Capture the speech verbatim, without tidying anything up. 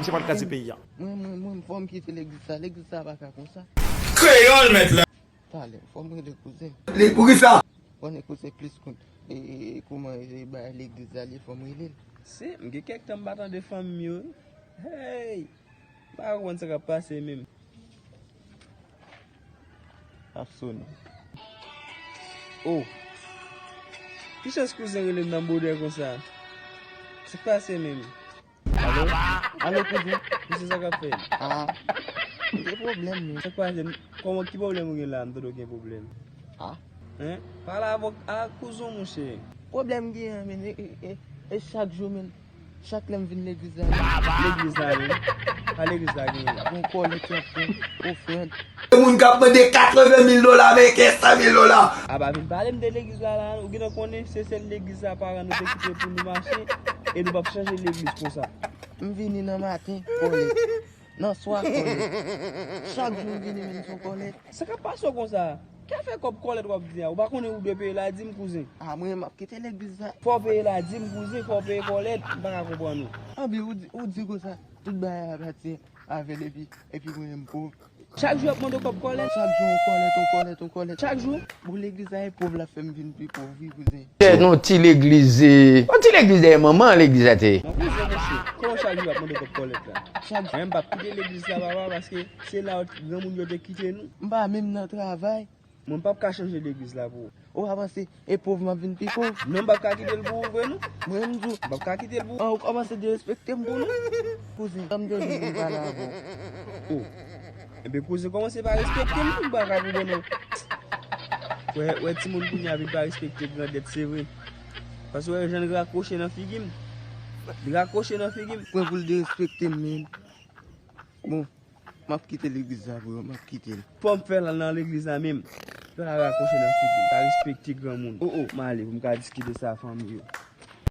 Misye pral kraze peyi a. Mwen, mwen, mwen, fò m kite legliz sa. Legliz sa pa ka konsa. Kreyòl mèt la. Talè, fò m rele kouzen. Li poukisa? Konnen kouzen plis konn e, e, e kouman e, e, ba legliz la, li fò m rele l. Se, m gen kèk tan m pa tande fanmi m yo. Hey! M pa konn sa k ap pase menm. Ap sonnen. Oh! Ki chans kouzen rele m nan bonè konsa? Sa k pase menm? Alo? Alo, kouzen? Misye, sa k ap fèt? Ah, m gen pwoblèm, wi. Sa k pase? Kòman, ki pwoblèm ou gen la? M tande w gen pwoblèm. Ah. Hein? Pale avèk a kouzen w, monchè. Pwoblèm m genyen an, men, e, e, e, e chak jou, men, chak lè m vin legliz la, men. Legliz la, men. Pa legliz la genyen. Gon kòlèt y ap fè, ofrann. Moun k ap mande katreven mil dola ameriken, san mil dola. A pa vin pale m de legliz la, la, ou gentan konnen se sèl legliz la paran nou te kite pou nou mache, e nou p ap chanje legliz konsa. M vini nan maten, kòlèt. Nan swa, kòlèt. Chak jou m vini, men, se yon kòlèt. Sa k ap pase w konsa? Ki afè kòb kòlèt w ap di a? Ou pa konnen ou dwe peye ladim, kouzen? A, mwen, m ap kite legliz la. Fò w peye ladim, kouzen, fò w peye kòlèt, m pa ka konprann ou. Anben, ou di, ou di konsa, tout bagay apartyen avè l, epi, epi mwen menm m pòv. Chak jou y ap mande w kòb kòlèt? Chak jou yon kòlèt, yon kòlèt, yon kòlèt. Chak jou? Bon, legliz la e pòv l ap fè m vin pi pòv, wi, kouzen. Tèt yon ti legliz, e, yon ti legliz dèyè manman legliz la te. Nan kouzen, mesye, kòman chak jou y ap mande w kòb kòlèt la? Chak jou. Mwen, m p ap kite legliz la, papa, paske se la granmoun yo te kite nou. M pa menm nan travay. Mwen p ap ka chanje legliz la pou ou. Ou pa panse e pòv m ap vin pi pòv? Non, m p ap ka kite l pou ou vre non. Mwen menm m di w. M p ap ka kite l pou ou. An, ou kòmanse derespekte m pou nou? Kouzen, jan m te di w pou m pale avè w. Oh. Enben kouzen kòmanse pa respekte m tou, m pa ka konprann ou. Wè, wè timoun kounye a vin pa respekte grandèt, se vre. Paske wè jan l rakwoche nan figi m. Li rakwoche nan figi m. Pwen pou l derespekte m, men. Bon. M ap kite legliz la, bro, m ap kite l. Fò m fè l al nan legliz la menm. Fè l al rakwoche nan figi m, pa respekte granmoun. O, o, m ale pou m ka diskite sa a fanmi yo.